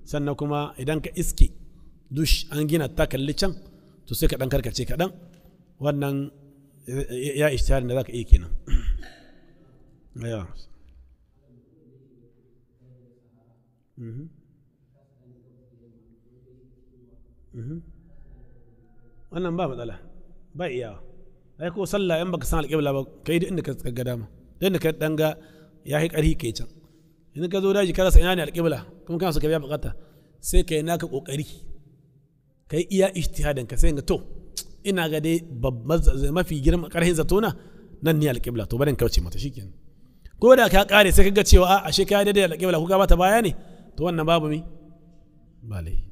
Sannan kuma idan ka iske dush an gina ta kalli can, to sai ka dan karkace kaɗan. Wannan ya ishtiharin da za ka iya kenan. Wannan ba matsala, ba iyawa. Ai ko sallah in baka san alƙibla ba, kai duk inda ka ga dama, duk inda ka dan ga ya yi ƙarfi kai can. In ka zo daji ka rasa ina ne alƙibla, kuma kana so ka biya bukata, sai kai naka kokari, kai iya ijtihadin ka, sai ga to ina ga dai babban mafi girma ƙarfin zato na nan ne alƙibla, to barin kauce mata shikenan. Ko da ka kare sai ka ga cewa a ashe ka daidai alƙibla ko ka bata baya ne, to wannan babu mi ba laifi.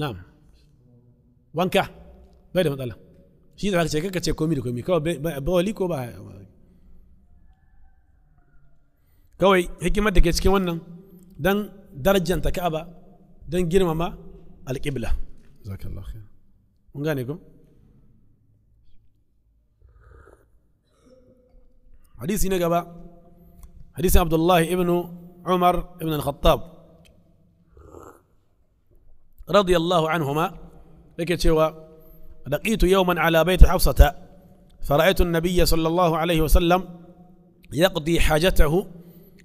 Na'am, wanka bai da matsala. Shi da ce kaka ce komi da komi kawai bawali ko ba. Kawai hikimar da ke cikin wannan dan darajanta Ka'aba, dan girmama alƙibla. Jazakallahu khair. Mun gane ko? Hadisi na gaba, hadisin Abdullahi ibn Umar ibn al-Khattab radiyallahu anhuma, yake cewa لقيت يوما على بيت حفصة فرأيت النبي صلى الله عليه وسلم يقضي حاجته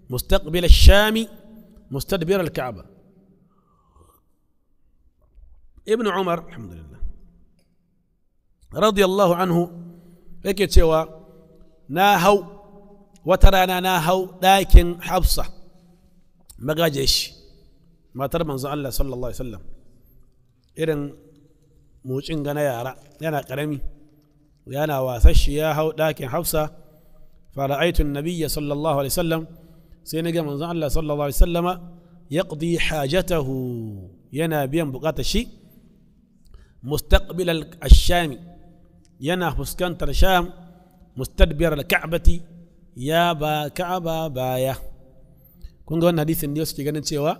مستقبل الشام مستدبر الكعبة. ابن عمر الحمد لله رضي الله عنه yake cewa na hau wata rana, na hau ɗakin Hafsa magaje shi, matar manzon Allah sallallahu alaihi wasallam, irin motsin gana yara, yana ƙarami yana wasashi, ya hau ɗakin Hafsa. Fara'aitun nabiyya sallallahu alaihi wasallam, sai na ga manzon Allah sallallahu alaihi wasallama yaqdi hajatahu, yana biyan bukatar shi, mustaqbil al-shami, yana fuskantar Sham, mustadbir al-ka'bati, ya ba Ka'aba baya. Kun ga wannan hadisin ne suke ganin cewa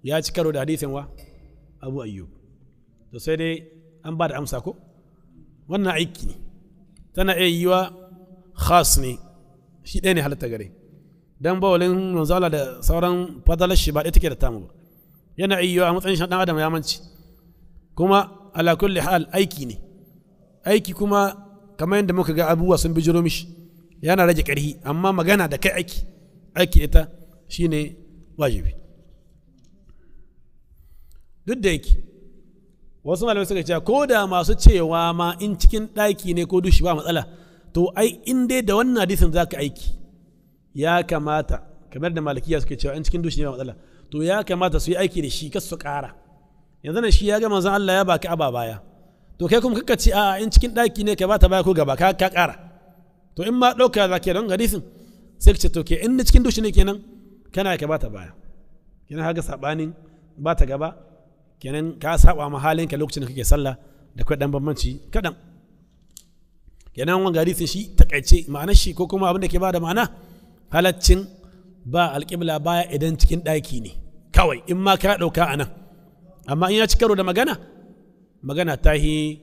ya ci karo da hadisin wa Abu Ayyub. To sai dai an ba da amsa ko wannan aiki ne tana iya yiwa khas ne, shi ɗaya ne halatta gare dan bawalin manzala da sauran fadalar shi ba ɗaya take da tamu ba. Yana iya yiwa a matsayin shi ɗan adam ya manci, kuma ala kulli hal aiki ne. Aiki kuma kamar yadda muka ga abubuwa sun bijiro mishi yana rage ƙarfi, amma magana da kai aiki aiki ita shine wajibi. Duk da yake wasu malamai suka ce ko da masu cewa ma in cikin ɗaki ne ko dushi ba matsala, to ai in dai da wannan hadisin zaka aiki ya kamata, kamar da malikiya suke cewa in cikin dushi ne ba matsala, to ya kamata su yi aiki da shi kas su ƙara. Yanzu nan shi ya ga manzon Allah ya baka aba baya, to kai kuma kaka ce a in cikin ɗaki ne ka bata baya ko gaba ka ƙara. To in ma ɗauka za ka don hadisin sai ka ce to ke in cikin dushi ne kenan kana ka bata baya, kenan haka sabanin bata gaba, kenan ka saba ma halinka lokacin da kake sallah da kai dan bambanci kadan. Kenan wanga hadisin shi takaice ma'anar shi ko kuma abin da ke bada ma'ana halaccin ba alƙibla baya idan cikin ɗaki ne kawai, in ma ka ɗauka a nan. Amma in ya ci karo da magana, magana ta yi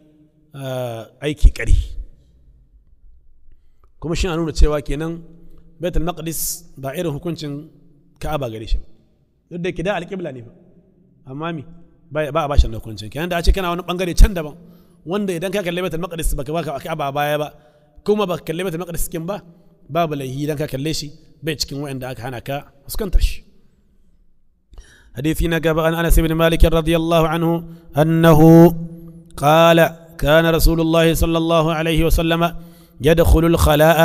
aiki ƙari. Kuma shi na nuna cewa kenan Baitul Maqdis ba irin hukuncin Ka'aba gare shi ba, duk da ke da alƙibla ne ba, amma mi ba a bashi hukuncin. Kenan da a ce kana wani bangare can daban wanda idan ka kalle Baitul Maqdis baka baka Ka'aba baya ba, kuma baka kalle Baitul Maqdis cikin ba, babu laihi idan ka kalle shi, bai cikin wa'anda aka hana ka fuskantar shi. حديث نقب عن أنس بن مالك رضي الله عنه أنه قال كان رسول الله صلى الله عليه وسلم يدخل الخلاء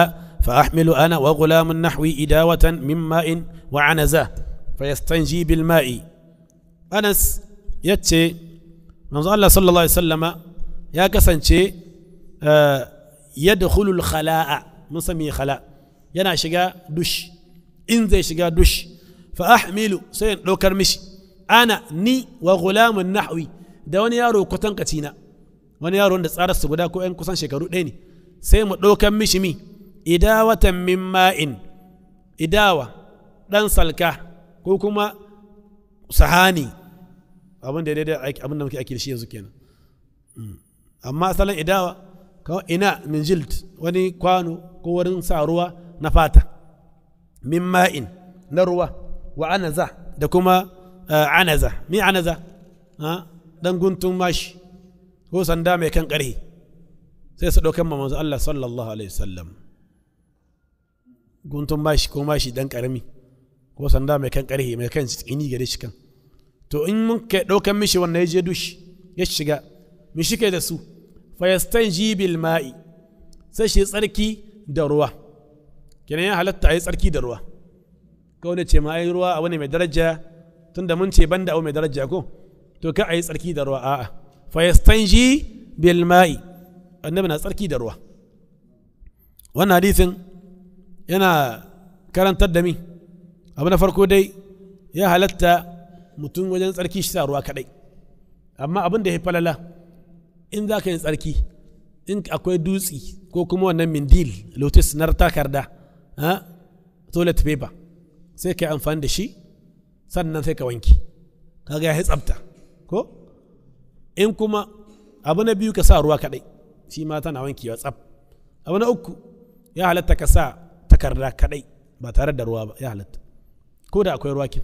فأحمل أنا وغلام نحوي إداوة من ماء وعنزة فيستنجي بالماء. أنس yace manzo Allah sallallahu alaihi wasallama ya kasance yadkhulul khala'a, mun sami khala, yana shiga dush, in zai shiga dush fa ahmilu, sai in ɗaukar mishi, ana ni wa gulamun nahwi, da wani yaro kwatan kacina, wani yaro wanda tsararsa guda ko 'yan kusan shekaru ɗaya ne, sai mu ɗaukar mishi mi idawatan min ma'in, idawa ɗan salka ko kuma sahani, abin da daidai abin da muke aiki da shi yanzu kenan. Amma asalin idawa kawai ina min jild, wani kwano ko wurin sa ruwa na fata, min ma'in na ruwa, wa anaza da kuma anaza. Mi anaza? Dan guntun mashi ko sanda mai kan ƙarhi, sai su ɗaukan manzo Allah sallallahu alaihi wasallam guntun mashi ko mashi dan ƙarami ko sanda mai kan ƙarhi mai kan tsini gare shi kan. To in mun kai ɗaukan mishi wannan ya je dushi ya shiga mi shi kai da su, fayastanji bil ma'i, sai shi tsarki da ruwa. Kenan ya halatta a yi tsarki da ruwa. Kawai ne ce ma ai ruwa abu ne mai daraja, tunda mun ce banda abu mai daraja ko, to ka a yi tsarki da ruwa. A'a, fayastanji bil ma'i, annabi na tsarki da ruwa. Wannan hadisin yana karantar da mi abu na farko dai, ya halatta mutum wajen tsarki shi sa ruwa kadai, amma abin da ya falala in za ka yi tsarki in akwai dutsi ko kuma wannan mindil lotus na takarda, toilet paper, sai ka yi amfani da shi sannan sai ka wanki, kaga ya tsafta ko. In kuma abu na biyu ka sa ruwa kadai, shi ma tana wankewa tsaf. Abu na uku, ya halatta ka sa takarda kadai ba tare da ruwa ba, ya halatta ko da akwai ruwa kin,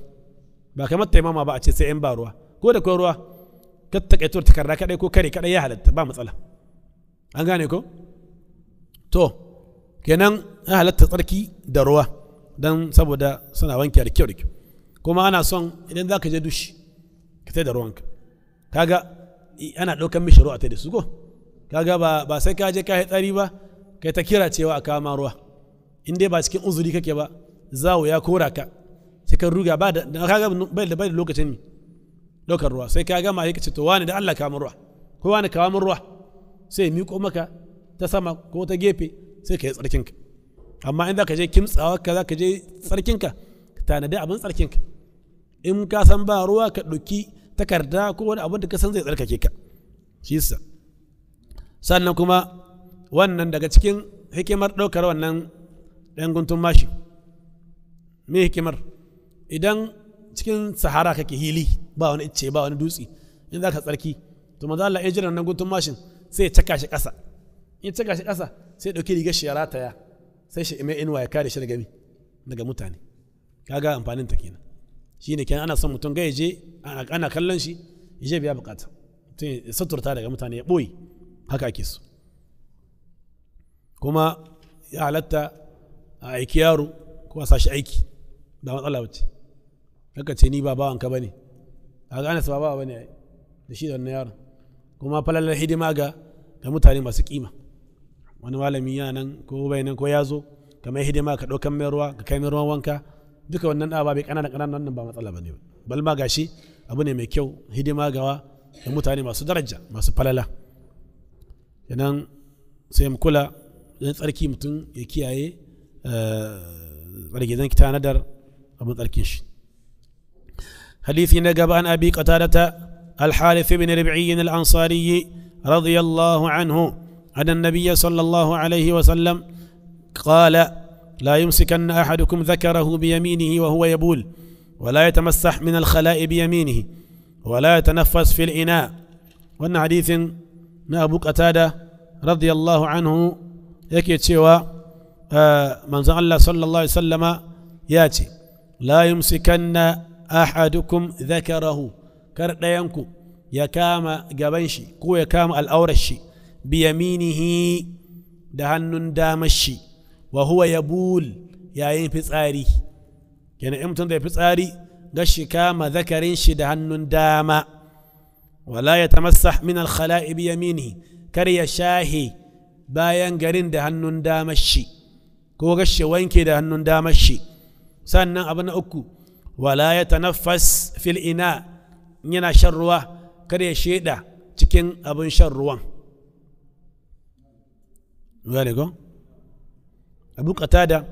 ba kamar taimama ba a ce sai in ba ruwa, ko da akwai ruwa ka takaito takarda kadai ko kare kadai ya halatta, ba matsala. An gane ko? To kenan ya halatta tsarki da ruwa don saboda suna wanke da kyau da kyau. Kuma ana son idan za ka je dushi ka tai da ruwanka, kaga ana ɗaukan mishi ruwa ta da su ko, kaga ba sai ka je ka yi tsari ba kai ta kira cewa a kama ruwa, in dai ba cikin uzuri kake ba, zawo ya kora ka sai ka ruga ba da kaga bai da lokacin ɗaukar ruwa, sai ka gama ka ce to wani da Allah kama ruwa ko wani kawo min ruwa, sai miƙo maka ta sama ko ta gefe sai ka yi tsarkinka. Amma in za ka je kimtsawa ka za ka je tsarkinka, ka tanadi abin tsarkinka. In ka san ba ruwa ka ɗauki takarda ko wani abin da ka san zai tsarkake ka shi sa. Sannan kuma wannan daga cikin hikimar ɗaukar wannan ɗan guntun mashi, me hikimar? Idan cikin sahara kake hili ba wani icce ba wani dutse, in za ka tsarki to manzo Allah ya jira wannan guntun mashin sai ya caka shi ƙasa, in caka shi ƙasa sai ya ɗauki rigar shi ya rataya, sai shi mai inuwa ya kare shi daga mi daga mutane. Kaga amfanin ta kenan. Shine kenan ana son mutum ga je ana kallon shi ya je biya bukata, mutum ya suturta daga mutane ya ɓoye, haka ake so. Kuma ya halatta a aiki yaro ko a sashi aiki, ba matsala bace. Haka ce ni ba bawanka bane, kaga Anas ba bawa bane da shi da wannan yaron. Kuma falalar hidima ga mutane masu kima. Wani malami yana nan ko bai nan ko ya zo, ka mai hidima, ka ɗaukan mai ruwa, ka kai mai ruwan wanka, duka wannan ɗaba bai ƙananan ƙananan wannan ba matsala bane ba. Bal ma gashi abu ne mai kyau, hidima gawa da mutane masu daraja masu falala. Kenan sai mu kula don tsarki mutum ya kiyaye tsarki zan tanadar abin tsarkin shi. حديث نقب عن أبي قتادة الحارث بن ربعي الأنصاري رضي الله عنه أن النبي صلى الله عليه وسلم قال: لا يمسكن أحدكم ذكره بيمينه وهو يبول، ولا يتمسح من الخلاء بيمينه، ولا يتنفس في الإناء. وأن حديث أبو قتادة رضي الله عنه yake cewa manzon Allah sallallahu alaihi wasallama ya ce: la yumsikanna ahadukum dhakarahu, kar ɗayanku ya kama gaban shi ko ya kama al'aurar shi bi yaminihi da hannun damar shi, wa huwa yabul, yayin fitsari. Kenan in mutum da fitsari gashi kama zakarin shi da hannun dama. Wala yatamassah min al-khala'i bi yaminihi, kar ya shahi bayan garin da hannun damar shi ko gashi wanke da hannun damar shi. Sannan abu na uku, wala ya tanaffas fil ina, yana shan ruwa kar ya sheda cikin abin shan ruwan. Gane ko? Abu Qatada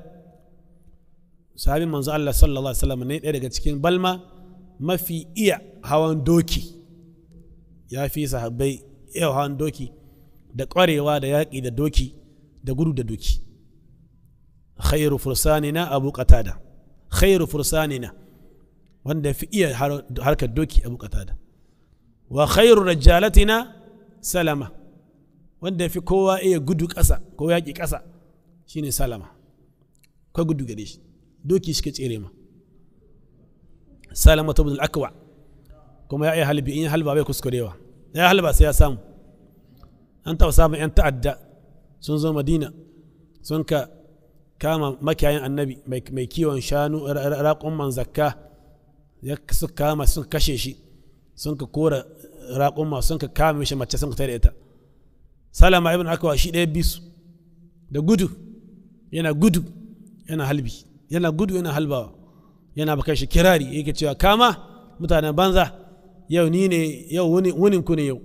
sahabin manzo Allah sallallahu alaihi wasallam ne, ɗaya daga cikin balma mafi iya hawan doki, ya fi sahabbai iya hawan doki da ƙwarewa da yaƙi da doki da gudu da doki. Khairu fursanina Abu Qatada, khairu fursanina, wanda fi iya harkar doki Abu Qatada. Wa khairu rajalatina Salama, wanda fi kowa iya gudu ƙasa ko yaƙi ƙasa shine Salama. Ko gudu gare shi, doki shi ka tsere ma. Salama ibn al-Akwa, kuma ya iya halbi, in halba bai kuskurewa, ya halba sai ya samu. An taɓa samun 'yan ta'adda sun zo Madina sun ka kama makiyayin annabi mai kiwon shanu raƙumman zakka, ya suka kama sun kashe shi, sun ka kora raƙumma, sun ka kama mishi mace sun ka tare ita. Salama ibn Akwa shi ɗaya bisu da gudu, yana gudu yana halbi, yana gudu yana halbawa, yana baka shi kirari, yake cewa kama mutanen banza, yau ni ne, yau wunin ku ne yau,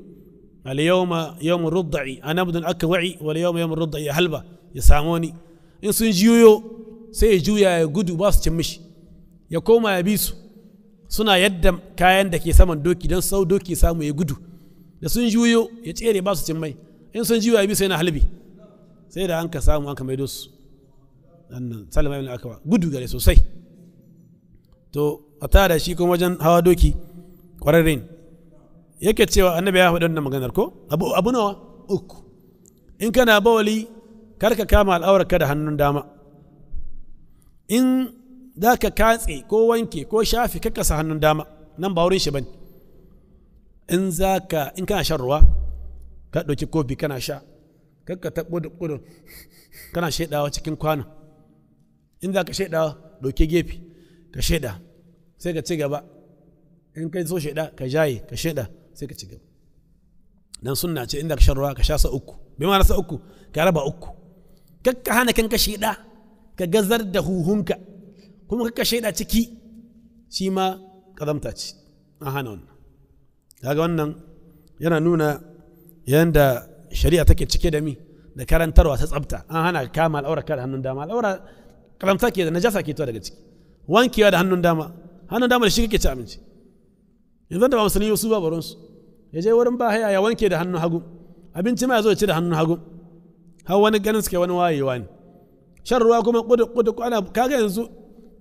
al yawma yawm rud'i ana ibn akwa'i wal yawma yawm rud'i, ya halba ya samu ni. In sun juyo sai ya juya ya gudu, ba su cin mishi, ya koma ya bi su, suna yadda kayan da ke saman doki don sau doki samu ya gudu, da sun juyo ya tsere ba su cin mai, in sun juya ya bi su yana halbi, sai da an ka samu an ka maido su. Annan Salama ibn Akwa gudu gare sosai. To a tara shi kuma wajen hawa doki kwararre ne. Yake cewa annabi ya faɗi wannan maganar ko abu nawa uku: in kana bawali kar ka kama al'aurarka da hannun dama, in za ka katse ko wanke ko shafi ka kasa hannun dama, nan ba wurin shi bane. In za ka in kana shan ruwa ka ɗauki kofi kana sha, kar ka taɓo da ƙudun kana shaidawa cikin kwano. In za ka shaidawa ɗauki gefe ka shaida, sai ka ci gaba. In kai so shaida ka jaye ka shaida sai ka ci gaba. Dan sunna ce inda ka shan ruwa ka sha sa uku, bai ma'ana sa uku ka raba uku. Kakka hana kanka shaida ka gazar da huhunka, kuma kakka shaida ciki, shi ma kazamta ce, an hana wannan. Kaga wannan yana nuna yanda shari'a take cike da mi da karantarwa ta tsafta. An hana ka kama al'aura ka da hannun dama, al'aura kazamta ke da najasa ke to daga ciki. Wankewa da hannun dama, hannun dama da shi kake ci abinci. Yanzu da ba musulmi su ba baronsu, ya je wurin ba haya ya wanke da hannun hagu, abinci ma ya zo ya ci da hannun hagu, har wani ganin suke wani wayewa ne. Shan ruwa kuma kudu kudu ana kaga yanzu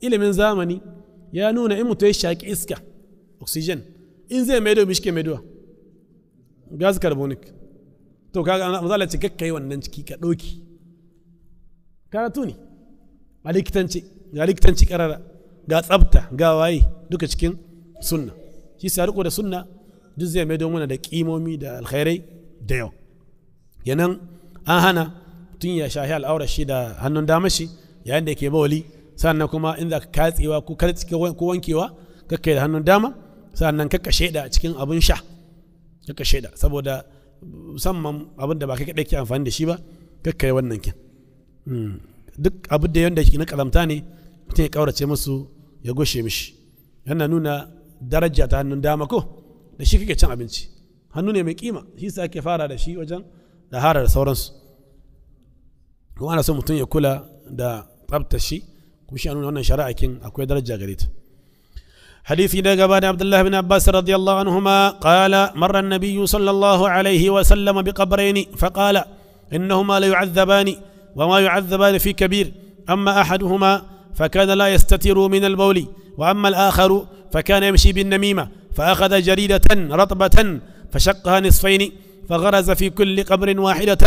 ilimin zamani ya nuna in mutum ya shaki iska oxygen in zai maido mishi ke maidowa gas carbonic. To kaga misali ce kakkai wannan ciki ka ɗauki karatu ne a likitanci, ga likitanci karara, ga tsafta, ga waye, duka cikin sunna. Shi sa riko da sunna duk zai maido mana da kimomi da alkhairai da yau. Kenan an hana tun ya shahi al'aurar shi da hannun dama shi yayin da yake bawali, sannan kuma in za ka katsewa ko ko wankewa kakkai da hannun dama, sannan kakka shaida cikin abin sha, kakka shaida saboda musamman abin da ba kai kaɗai ke amfani da shi ba, kakkai wannan kin. Duk abin da yanda na kalamta ne mutum ya kaurace musu ya goshe mishi. Yana nuna daraja ta hannun dama ko da shi kake cin abinci, hannu ne mai kima, shi sa ake fara da shi wajen dahara da sauransu. Kuma ana son mutum ya kula da tsabtar shi, kuma shi nuna wannan shari'a kin akwai daraja gare ta. حديث دقبان عبد الله بن عباس رضي الله عنهما قال مر النبي صلى الله عليه وسلم بقبرين فقال إنهما ليعذبان وما يعذبان في كبير، أما أحدهما فكان لا يستتر من البول، وأما الآخر فكان يمشي بالنميمة، فأخذ جريدة رطبة فشقها نصفين فغرز في كل قبر واحدة،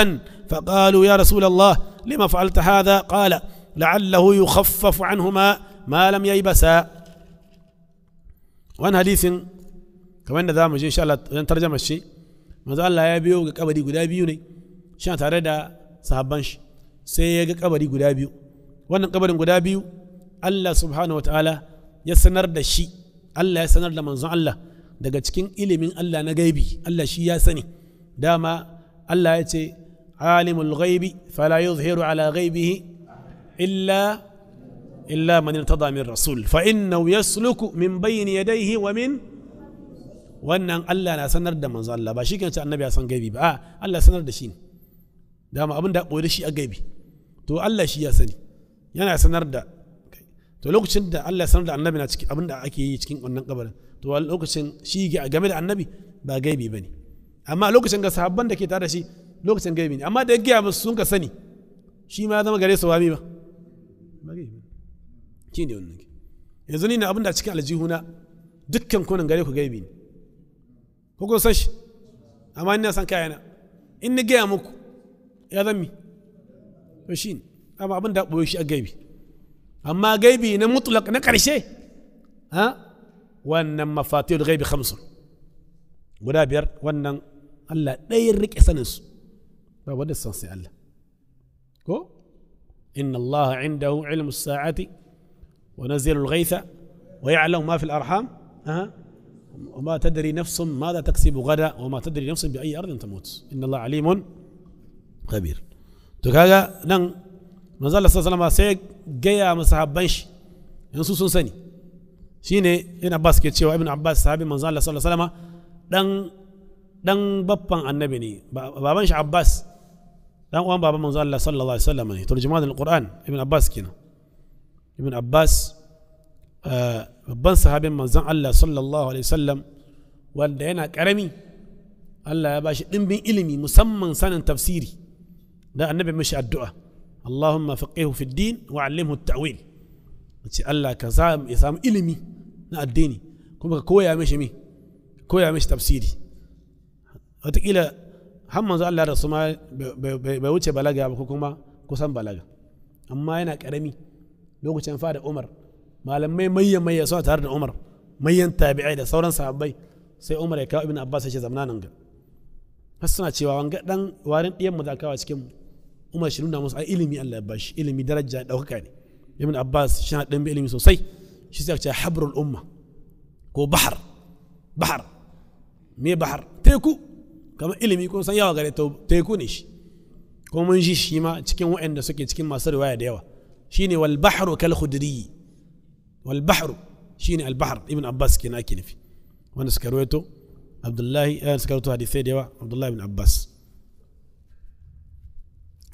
فقالوا يا رسول الله لما فعلت هذا؟ قال لعله يخفف عنهما ما لم ييبسا. Wani hadisin kamar da za mu je insha Allah wajen tarjama shi, manzo Allah ya biyo ga kabari guda biyu ne shi tare da sahabban shi, sai ya ga kabari guda biyu. Wannan kabarin guda biyu Allah subhanahu wataala ya sanar da shi, Allah ya sanar da manzon Allah daga cikin ilimin Allah na gaibi, Allah shi ya sani. Dama Allah ya ce alimul ghaibi fala yuzhiru ala ghaibihi illa man irtada min rasul fa innahu yasluku min bayni yadayhi wa min. Wannan Allah na sanar da manzo Allah, ba shi kan ce annabi ya san gaibi ba, a Allah sanar da shi ne. Dama abin da boye shi a gaibi, to Allah shi ya sani, yana sanar da to lokacin da Allah sanar da annabi na cikin abin da ake yi cikin wannan kabarin, to lokacin shi game da annabi ba gaibi bane. Amma lokacin ga sahabban da ke tare da shi lokacin gaibi ne, amma da ya gaya musu sun ka sani, shi ma ya zama gare su wami ba gaibi shi ne wannan. Yanzu ni na abin da cikin aljihuna dukkan kunan gare ku gaibi ne, ko kun san shi, amma ina san kayana, in ni gaya muku ya zan mi to shi ne. Amma abin da ɓoye shi a gaibi, amma gaibi na mutlak na ƙarshe ha wannan mafatihul ghaibi khamsun guda biyar, wannan Allah ɗaya rike sanin su, ba wanda san sai Allah. Ko inna Allah indahu ilmu sa'ati wa nazilu al-ghaytha wa ya'lamu ma fi al-arham وما تدري نفس ماذا تكسب غدا وما تدري نفس بأي أرض تموت إن الله عليم خبير. To kaga nan manzo Allah sallallahu alaihi wasallam sai gaya masahabban shi, yanzu sun sani. Shine Ibn Abbas ke cewa, Ibn Abbas sahabi manzo Allah sallallahu alaihi wasallam, dan baffan annabi ne, baban shi Abbas dan uwan baban manzo Allah sallallahu alaihi wasallam ne, turjuman al-Qur'an Ibn Abbas kenan. Ibn Abbas babban sahabin manzon Allah sallallahu alaihi wasallam, wanda yana karami Allah ya bashi dimbin ilimi, musamman sanin tafsiri. Da annabi mishi addu'a, Allahumma faqihu fi din wa 'allimhu at-ta'wil. Ce Allah ka ya samu ilimi na addini kuma ka koya mishi mi koya mishi tafsiri. Wataƙila har manzo Allah da su ma bai wuce balaga ba ko kuma kusan balaga, amma yana karami lokacin fada Umar, malamai mayyan mayya suna tare da Umar, mayyan tabi'ai da sauran sahabbai. Sai Umar ya kawo Ibn Abbas ya ce zamna nan ga, har suna cewa wanga dan warin ɗiyan mu za kawo cikin mu. Umar shi nuna musu ai ilimi Allah ya bashi ilimi, daraja ɗaukaka ne. Ibn Abbas shi na ɗan ilimi sosai, shi sai ce habrul umma ko bahar. Bahar me bahar? Teku. Kamar ilimi kun san yawa gare teku ne shi. Ko mun ji shi ma cikin waɗanda suke cikin masu riwaya da yawa, shine wal bahru kal khudri. Wal bahru shine al bahr Ibn Abbas kenan ake nufi, wanda suka rawaito Abdullahi suka rawaito hadisai da yawa Abdullahi ibn Abbas.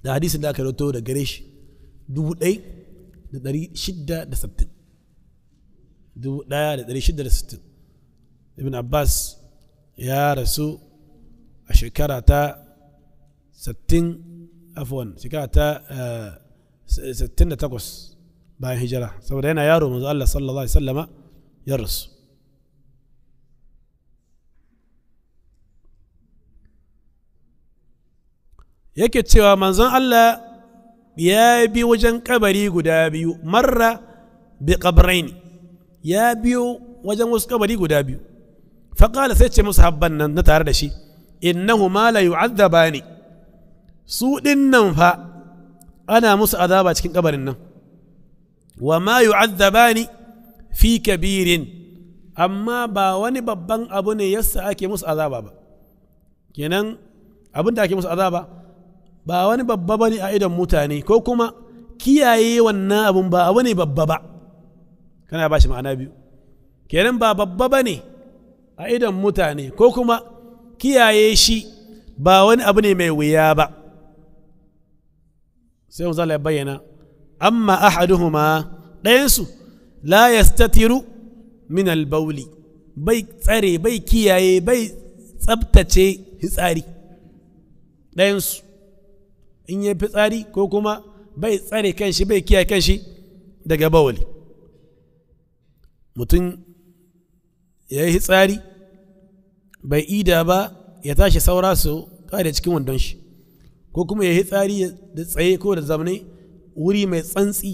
Da hadisin da aka rawaito da gare shi 1660, 1660. Ibn Abbas ya rasu a shekara ta 60, afwan, shekara ta 68 bayan hijira, saboda yana yaro manzo Allah sallallahu alaihi wasallama ya rasu. Yake cewa manzon Allah ya bi wajen kabari guda biyu, marra bi qabraini, ya biyo wajen wasu kabari guda biyu. Faqala sai ce musu habban nan na tare da shi, innahuma la yu'adzabani, su dinnan fa ana musu azaba cikin kabarin nan. Wa ma yu'adzabani fi kabirin, amma ba wani babban abu ne yasa ake musu azaba ba. Kenan abin da ake musu azaba ba wani babba bane a idon mutane, ko kuma kiyaye wannan abun ba abu ne babba ba. Kana ba shi ma'ana biyu. Kenan ba babba bane a idon mutane, ko kuma kiyaye shi ba wani abu ne mai wuya ba. Sai mu ya bayyana, amma ahaduhuma, ɗayansu la yastatiru min albauli, bai tsare, bai kiyaye, bai tsabtace fitsari. Ɗayansu in yi fitsari ko kuma bai tsare kanshi, bai kiyaye kanshi daga bawali. Mutum ya yi fitsari bai ida ba, ya tashi saura su kare cikin wandon shi, ko kuma ya yi fitsari da tsaye ko da zamne wuri mai tsantsi,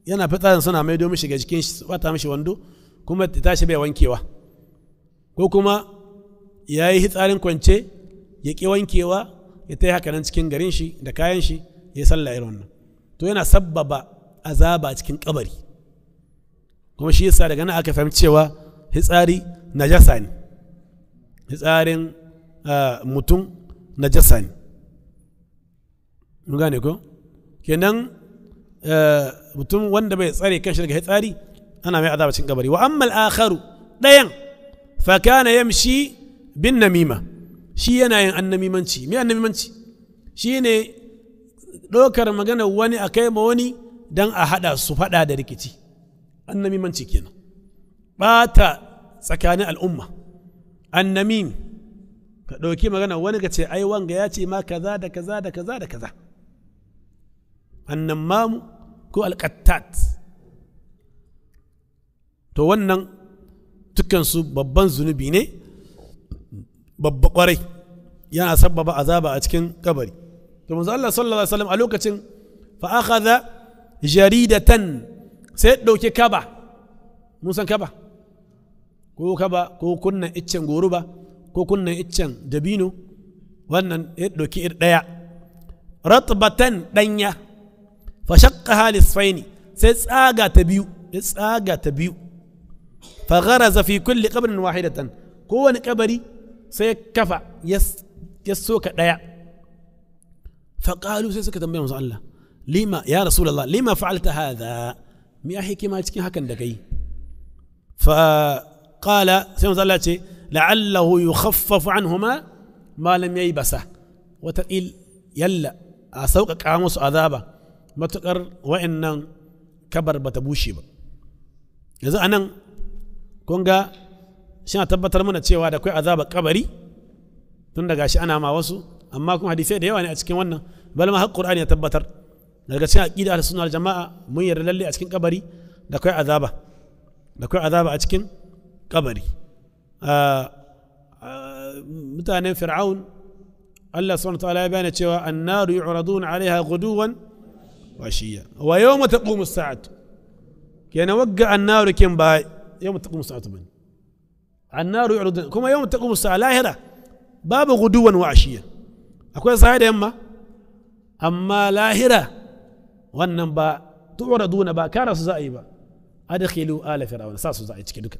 yana fitsarin suna mai domin shiga jikin shi, su bata mishi wando, kuma ya tashi bai wankewa. Ko kuma ya yi fitsarin kwance ya ƙi wankewa, ya ta yi haka nan cikin garin shi da kayan shi ya sallah irin wannan. To yana sabbaba azaba cikin kabari. Kuma shi yasa daga nan aka fahimci cewa fitsari najasa ne, fitsarin mutum najasa ne. Mun gane ko? Kenan mutum wanda bai tsare kanshi daga fitsari ana mai azaba cikin kabari. Wa amma al-akharu, dayan fa kana yamshi bin namima, shi yana yin annamimanci. Me annamimanci? Shi ne ɗaukar maganar wani a kai ma wani don a haɗa su faɗa da rikici. Annamimanci kenan, ɓata tsakanin al'umma. Annamim, ka ɗauki maganar wani ka ce ai wanga ya ce ma kaza da kaza da kaza da kaza. Annamamu ko alƙattat. To wannan dukkansu babban zunubi ne, babba kwarai, yana sabbaba azaba a cikin kabari. To manzo Allah sallallahu alaihi wasallam a lokacin fa akhadha jaridatan, sai dauke kaba. Mun san kaba, ko kaba ko kunnan iccen goruba ko kunnan iccen dabino, wannan ya ɗauki ir ɗaya ratbatan ɗanya, fa shaqqaha nisfaini, sai tsaga ta biyu, ya tsaga ta biyu, fa gharaza fi kulli qabrin wahidatan, kowane kabari sai kafa ya soka ɗaya. Fa qalu, sai suka tambaye manzo Allah, lima ya rasulullah lima fa'alta hadha, mi a hikima cikin hakan da kai? Fa qala, sai manzo Allah ce la'allahu yukhaffafu anhuma ma lam yaybasa, wataƙil yalla a sauƙaƙa musu azaba matuƙar wa'annan kabar bata bushe ba. Yanzu anan kun ga shi na tabbatar mana cewa da kai azaba kabari, tun daga shi ana ma wasu, amma kuma hadisai da yawa ne a cikin wannan, bal ma har Qur'ani ya tabbatar. Daga cikin aqida ahlus sunna wal jama'a mun yarda lalle a cikin kabari da kai azaba, da kai azaba a cikin kabari. Mutanen Fir'aun Allah subhanahu wa ta'ala ya bayyana cewa annaru yu'raduna 'alaiha ghuduwan wa ashiya wa yawma taqumu as-sa'atu. Kenan wagga annaru kin ba yawma taqumu as-sa'atu bane, annaru yu'raduna kuma yawma taqumu as-sa'a lahira babu ghuduwan wa ashiya, akwai sa'a da yamma, amma lahira wannan ba tu'raduna ba kara su za a yi ba, adkhilu ala fir'auna sa su za a yi ciki duka.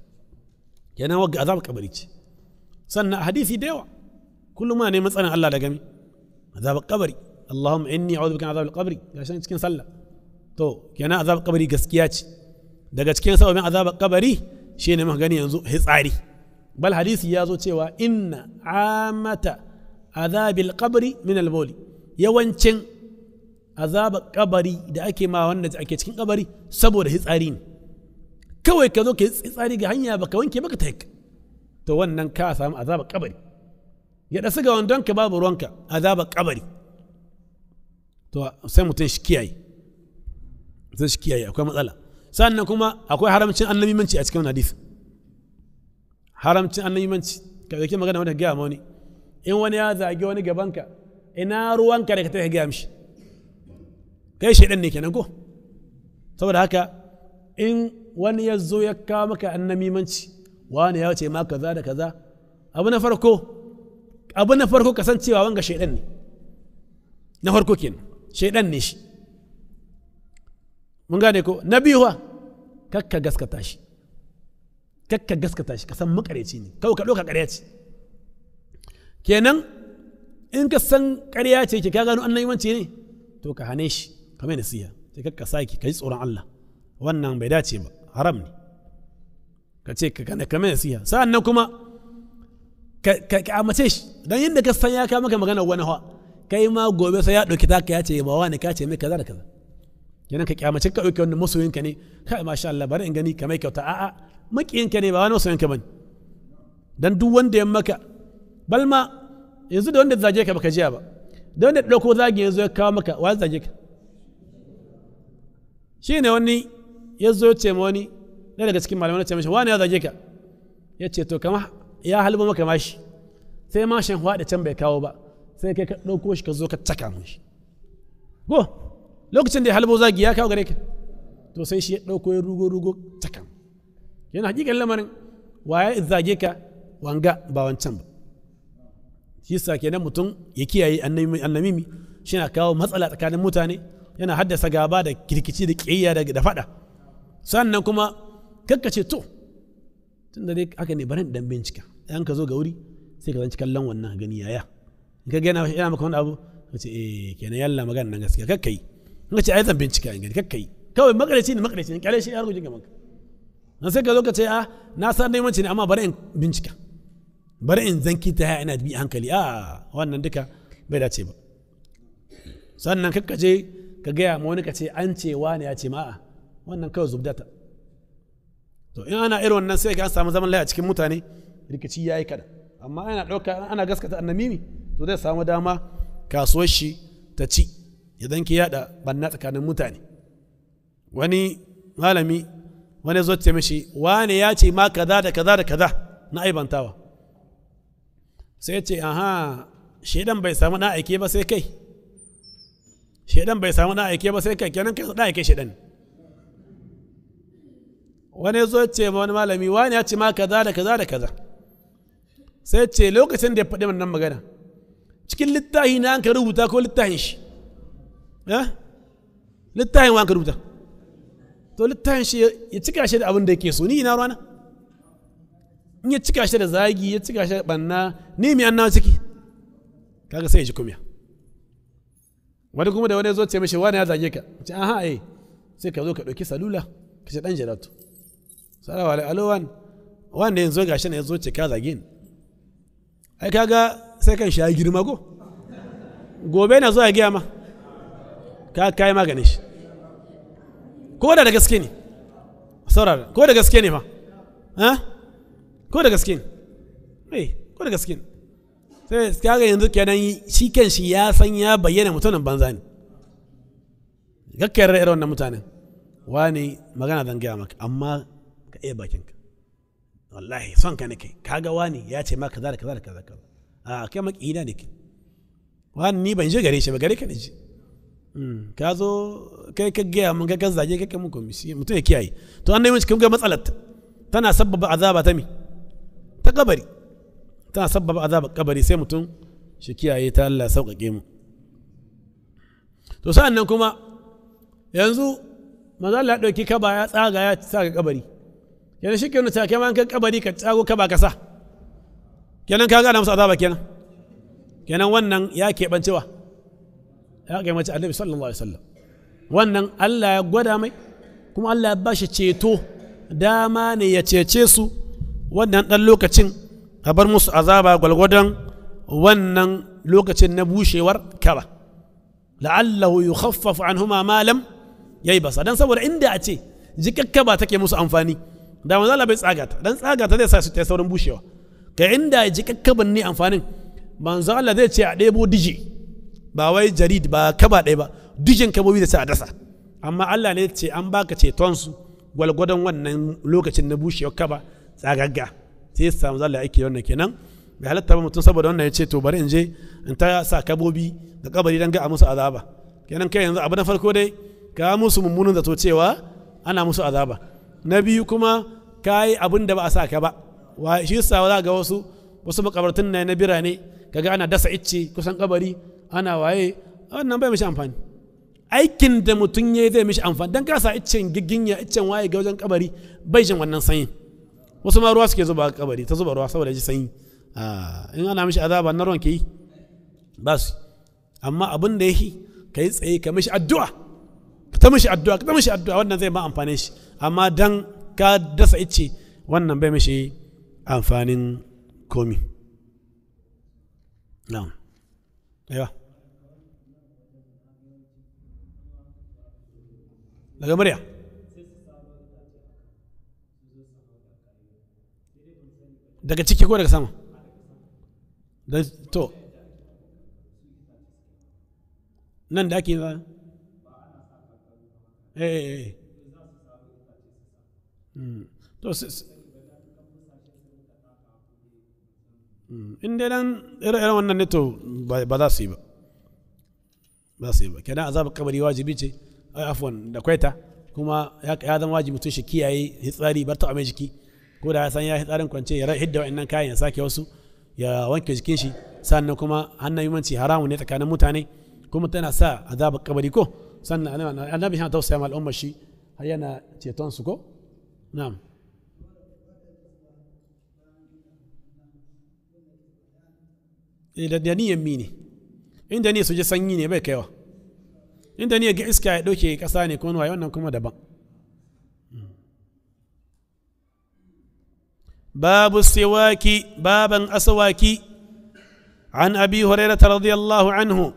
Kenan wagga azab kabari ce. Sannan hadisi da yawa kullum ma neman tsarin Allah da gami azab kabari, Allahumma inni a'udhu bika min azab al-qabri, gashin cikin sallah. To kenan azab kabari gaskiya ce. Daga cikin sababin azab kabari shine muka gani yanzu hitsari, bal hadisi ya zo cewa inna amata azabil qabri min al-bawli, yawancin azab kabari da ake ma wanda ake cikin kabari saboda hitsari ne. Kawai ka zo ka yi hitsari ga hanya baka wanke baka ta to wannan ka samu azab kabari. Ya da siga wandon ka babu ruwanka, azab kabari. To sai mutum shi kiyaye, sai shi kiyaye, akwai matsala. Sannan kuma akwai haramcin annabimanci a cikin wannan hadisi, haramcin annabimanci. Ka dauki magana wanda gaya ma wani, in wani ya zage wani gabanka ina ruwanka da ka tafi gaya mishi, kai shaidan ne kenan ko? Saboda haka in wani ya zo ya kawo maka annabimanci, wani ya ce ma kaza da kaza, abu na farko kasancewa wanga shaidan ne na farko kenan, shaidan ne shi, mun gane ko? Na biyu kakka gaskata shi, kakka gaskata shi, ka san makareci ne, kawai ka ɗauka ƙarya ce. Kenan in ka san ƙarya ce ke ka gano annabimanci ne, to ka hane shi, ka mai nasiha, sai kakka saki, ka ji tsoron Allah, wannan bai dace ba, haram ne, ka ce ka mai nasiha. Sa'an nan kuma ka amace shi, don yadda ka san ya kawo maka magana wani hawa, kai ma gobe sai ya ɗauki taka ya ce ba wani ka ce mai kaza da kaza. Kenan ka kyamace, ka ɗauki wannan masoyinka ne, kai masha Allah bari in gani ka mai kyauta, a'a makiyinka ne ba wani masoyinka bane. Dan duk wanda ya maka, balma yanzu da wanda zage ka baka jiya ba, da wanda ɗauko zage yanzu ya kawo maka, wa zage ka? Shi ne wani ya zo ce ma wani ɗaya daga cikin malamai ce mashi wani ya zage ka, ya ce to kama ya halba maka mashi, sai mashin hwaɗe can bai kawo ba, sai kai ka ɗauko shi ka zo ka caka mashi. Go lokacin da ya halbo zagi ya kawo gare ka, to sai shi ya ɗauko ya rugo rugo caka. Yana hakikan lamarin waye zage ka wanga ba wancan ba. Shi sa kenan mutum ya kiyaye annamimi, shi na kawo matsala tsakanin mutane, yana haddasa gaba da kirkici da ƙiyayya da faɗa. Sannan kuma kakkace to tunda dai haka ne bari in dan bincika, in ka zo ga wuri sai ka zanci kallon wannan gani yaya, in ka ga yana maka wani abu ka ce eh kenan yalla magana nan gaskiya, kakka yi. In ka ce ai zan bincika in gani, kakka yi. Kawai makareci ne makareci ne, kyale shi ya rubuce gaban ka. Dan sai ka zo ka ce a na san dai mace ne amma bari in bincika, bari in zanki ta haya ina bi hankali, a wannan duka bai dace ba. Sannan kakka je ka gaya ma wani ka ce an ce wani ya ce ma a'a, wannan kawai zubdata. To in ana irin wannan sai ka an samu zaman lafiya cikin mutane, rikici yayi kada. Amma ana ɗauka ana gaskata annamimi, to zai samu dama kasuwar shi ta ci, idan ki yada banna tsakanin mutane. Wani malami wani zo ce mishi wani ya ce ma kaza da kaza da kaza na aibantawa, sai ya ce aha shedan bai samu na aike ba sai kai, shedan bai samu na aike ba sai kai, kenan kai na aike shedan. Wani ya zo ce ma wani malami, wani ya ce ma kaza da kaza da kaza. Sai ce lokacin da ya faɗi wannan magana, cikin littafi na an ka rubuta ko littafin shi? Littafin wa an ka rubuta? To littafin shi ya cika shi da abin da yake so, ni ina ruwana? In ya cika shi da zagi, ya cika shi da banna, ni mi an nawa ciki? Kaga sai ya ji kumya. Wani kuma da wani ya zo ce mishi wani ya zage ka, ce aha eh, sai ka zo ka ɗauki salula ka ce ɗan jaratu. Salamu alaikum, alo wani, wanda yanzu gashi ne ya zo ce ka zage ni. Ai kaga sai kan shi ya girma ko? Gobe na zuwa ya gaya ma, ka kai maganin shi. Ko da gaske ne, saurara, ko da gaske ne fa? Ha? Ko da gaske ne? Eh, ko da gaske ne. Sai kaga yanzu kenan shi kan shi ya san ya bayyana mutumin banza ne. Gakkayar irin wannan mutanen. Wani magana zan gaya maka, amma ka iya bakinka. Wallahi son ka nake, kaga wani ya ce ma kaza da kaza da kaza kaza. A kai makina ne ke. Wani ni ban je gare shi ba, gare ka ne je. Ka zo kai ka gaya mun ka zage kai ka mun komisi, mutum ya kiyaye. To an nemi cikin ga matsalar tana sabbaba azaba ta mi? Ta kabari. Tana sabbaba azaba kabari, sai mutum shi kiyaye ta, Allah sauƙaƙe mu. To sa'an nan kuma yanzu manzo Allah ya ɗauki kaba ya tsaga ya sa ga kabari. Kenan shi kenan ta kai ma kan kabari ka tsago kaba ka sa. Kenan ka ga ana musu azaba kenan. Kenan wannan ya keɓancewa. Ya keɓance Annabi sallallahu alaihi wasallam. Wannan Allah ya gwada mai kuma Allah ya bashi ceto, dama ne ya cece su wannan ɗan lokacin, a bar musu azaba gwalgwadon wannan lokacin na bushewar kaba. La'allahu yukhaffafu anhuma ma lam yaybasa. Dan saboda inda a ce jikakka ba take musu amfani, da manzo Allah bai tsaga ta, dan tsaga ta zai sa su ta saurin bushewa. Kai inda jikakkaban ne amfanin, manzo Allah zai ce a ɗebo diji, ba wai jarid ba kaba ɗaya ba, dijin kabobi da sai a dasa. Amma Allah ne ce an baka ceton su gwalgwadon wannan lokacin na bushewar kaba tsagagga. Sai sa manzo Allah yake wannan kenan. Bai halatta ba mutum saboda wannan ya ce to bari in je in ta sa kabobi da kabari dan ga a musu azaba. Kenan kai yanzu abu na farko dai ka musu mummunan zato cewa ana musu azaba. Na biyu kuma ka yi abin da ba a sa ka ba. Wa shi yasa za ga wasu makabartun na birane kaga ana dasa icce kusan kabari ana waye, wannan bai mishi amfani. Aikin da mutum yayi zai mishi amfani, dan ka sa iccen giginya iccen waye ga wajen kabari bai jin wannan sanyin. Wasu ma ruwa suke zuba kabari, ta zuba ruwa saboda ji sanyi. In ana mishi azaba na ruwan ke yi ba su. Amma abin da yake ka yi tsaye ka mishi addu'a, ka ta mishi addu'a, ka ta mishi addu'a, wannan zai ma amfane shi. Amma dan ka dasa icce wannan bai mishi amfanin komi. Na'am. Aiwa. Daga murya. Daga ciki ko daga sama? To. Nan da ake yi za? Eh. To in dai nan irin wannan ne to ba za su yi ba. Ba su yi ba. Kenan azabar kabari wajibi ce, afwan da kwaita, kuma ya zama wajibi mutum shi kiyaye hitsari, bar taɓa mai jiki. Ko da ya san ya hitsarin kwance ya hidda wa'annan kayan ya sake wasu, ya wanke jikin shi. Sannan kuma hannun yimanci haramun ne tsakanin mutane, kuma tana sa azabar kabari ko. Sannan annabi yana tausaya ma al'ummar shi har yana ceton su ko. Na'am. Da niyan mi ne, inda ne su ji sanyi ne bai kaiwa, inda ne ga iska ya ɗauke ƙasa ne ko waye, wannan kuma daban. Babu siwaki, baban aswaki. An Abi Hurairah radiyallahu anhu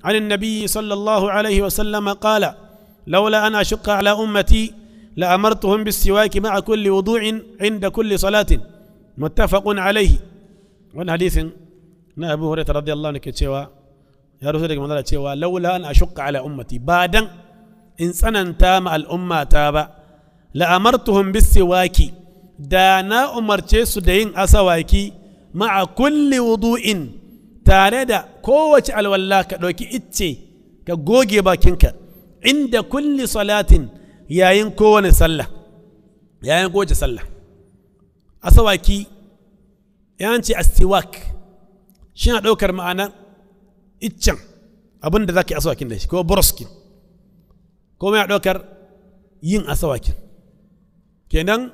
عن النبي صلى الله عليه وسلم قال: لولا أن أشق على أمتي لأمرتهم بالسواك مع كل وضوء عند كل صلاة. متفق عليه. والحديث na Abu Hurairah radiyallahu anhu ke cewa ya rusu daga manzala cewa laula an ashqa ala ummati, ba dan in tsananta ma al'ummata ba, la amartuhum bisiwaki, da na umarce su da yin asawaki ma'a kulli wudu'in, tare da kowace alwala ka ɗauki icce ka goge bakinka, inda kulli salatin, yayin kowane sallah. Yayin goje sallah asawaki, yanci astiwak shi na ɗaukar ma'ana iccen abin da za ka yi asawakin da shi ko boroskin, ko mai ɗaukar yin asawakin. Kenan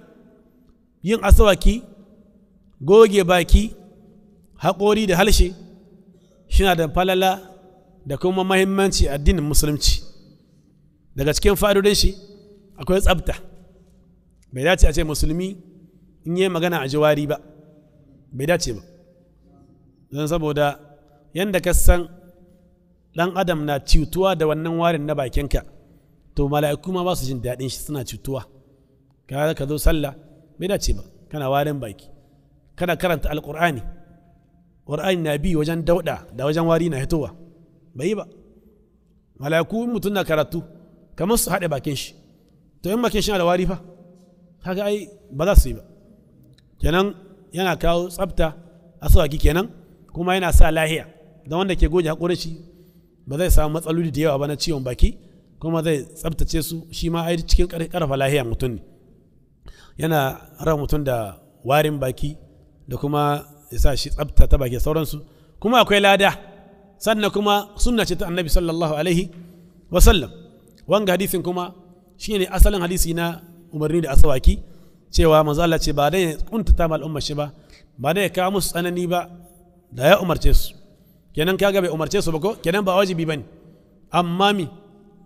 yin asawaki, goge baki, haƙori da halshe shi na da falala da kuma mahimmanci addinin musulunci. Daga cikin fa'idodin shi akwai tsabta. Bai dace a ce musulmi in yi magana a jiwari ba, bai dace ba, don saboda yadda ka san ɗan adam na cutuwa da wannan warin na bakinka, to mala'iku ma ba su jin daɗin shi, suna cutuwa. Ka zo sallah, bai dace ba kana warin baki, kana karanta alƙur'ani, ƙur'ani na bi wajen dauɗa da wajen wari na hitowa, bai yi ba. Mala'iku mutum na karatu kamar su haɗe bakin shi, to in bakin shi na da wari fa, kaga ai ba za su yi ba. Kenan yana kawo tsafta asawaki kenan, kuma yana sa lahiya, don wanda ke goge haƙorin shi ba zai samu matsaloli da yawa ba na ciwon baki, kuma zai tsaftace su, shi ma ai cikin ƙarfa lahiya mutum ne. Yana ran mutum da warin baki da kuma ya sa shi tsafta ta baki sauransu. Kuma akwai lada, sannan kuma sunna ce ta annabi sallallahu alaihi wasallam. Wanga hadisin kuma shine asalin hadisi na umarni da asawaki, cewa manzo Allah ce ba dai ya kuntata ma al'umma shi ba, ba dai ya kawo musu tsanani ba, da ya umarce su. Kenan kaga bai umarce su ba ko, kenan ba wajibi bane, amma mi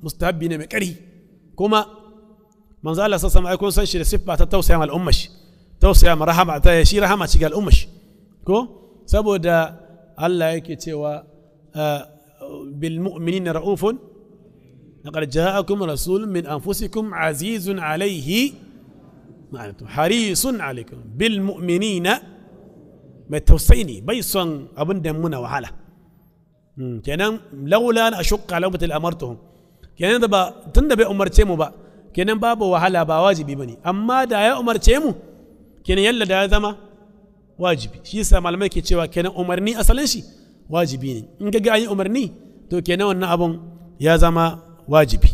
mustahabbi ne mai ƙarfi. Kuma manzo Allah sallallahu alaihi wasallam san shi da siffa ta tausaya ma al'umma shi, tausaya ma rahama ta shi, rahama ci ga al'umma shi ko, saboda Allah yake cewa bil mu'minina ra'ufun laqad ja'akum rasulun min anfusikum azizun alayhi harisun alaikum bil mu'minina, mai tausayi ne, bai son abin da muna wahala. Kenan laula an ashqa ala ummati amartuhum, kenan da ba tunda bai umarce mu ba, kenan babu wahala, ba wajibi bane. Amma da ya umarce mu, kenan yalla da ya zama wajibi. Shi yasa malamai ke cewa kenan umarni asalin shi wajibi ne. In ga an yi umarni, to kenan wannan abun ya zama wajibi.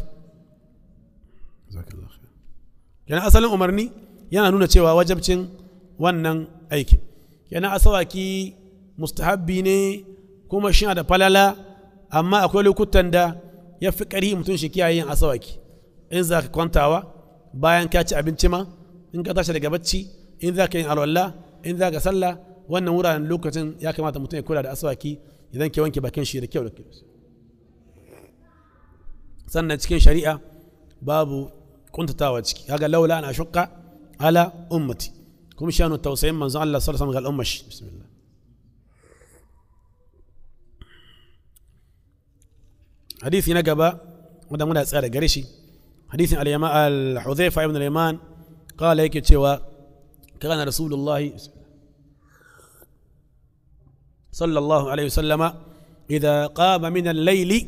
Kenan asalin umarni yana nuna cewa wajabcin wannan aikin. Kenan asawaki mustahabbi ne, kuma shi da falala, amma akwai lokutan da ya fi ƙari mutum shi kiyaye yin asawaki. In za ka kwantawa, bayan ka ci abinci ma, in ka tashi daga bacci, in za ka yin alwala, in za ka sallah, wannan wuraren lokacin ya kamata mutum ya kula da asawaki idan ke wanke bakin shi da kyau da kyau. Sannan cikin shari'a babu kuntatawa ciki, kaga laula ana shukka ala ummati, kuma shanu tausayin manzon Allah sallallahu alaihi wasallam ga al'ummar shi. Bismillah. Hadisi na gaba wanda muna tsaya da gare shi, hadisin al-Hudhaifa ibn al-Yaman qala, yake cewa kana rasulullahi sallallahu alaihi wasallama idza qama min al-layli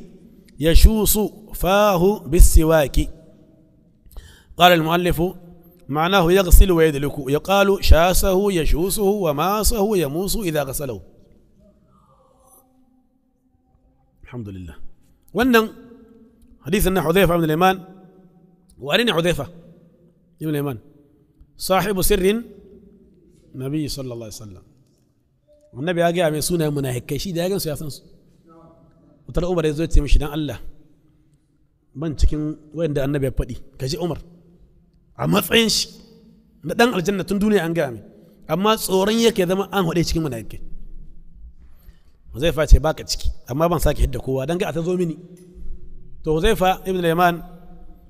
yashusu fahu bis-siwaki. قال المؤلف معناه يغسل ويدلك، يقال شاسه يشوسه وماسه يموس إذا غسله. الحمد لله. wannan hadisin na Hudhaifa ibn al-Yaman, wani ne Hudhaifa ibn al-Yaman? Sahibu sirrin Nabi sallallahu alaihi wasallam. Annabi ya gaya mai sunayen munafikai, shi da ya gansu ya san su. Wutar Umar ya zo ya ce mishi, dan Allah ban cikin wanda annabi ya faɗi. Ka ji Umar a matsayin shi na dan aljanna tun duniya an gaya mai, amma tsoron yake zama an haɗe cikin munafikai. Huzaifa ce baka ciki, amma ban sake hidda kowa dan ga ta zo mini. To Huzaifa ibn al-Yaman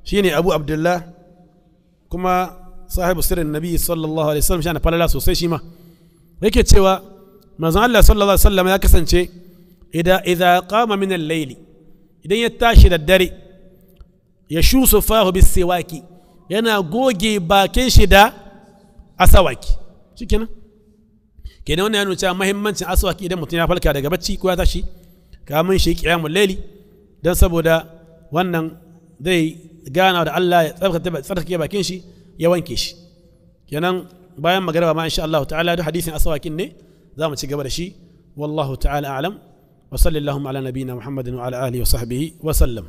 shine Abu Abdullah, kuma sahibu sirrin Nabi sallallahu alaihi wasallam, shine falala sosai. Shi ma yake cewa manzon Allah sallallahu alaihi wasallam ya kasance idza qama min al-layl, idan ya tashi da dare, ya shusu fahu bis-siwaki, yana goge bakin shi da asawaki. Shikenan. Kenan wannan ya nuna cewa muhimmancin aswaki idan mutum ya falka daga bacci ko ya tashi kamun shi qiyamul laili, dan saboda wannan zai gana da Allah, ya tsarkake bakin shi, ya wanke shi. Kenan bayan magariba ma insha Allah ta'ala duk hadisin aswakin ne za mu ci gaba da shi. Wallahu ta'ala a'lam, wa sallallahu ala nabiyina Muhammadin wa ala alihi wa sahbihi wa sallam.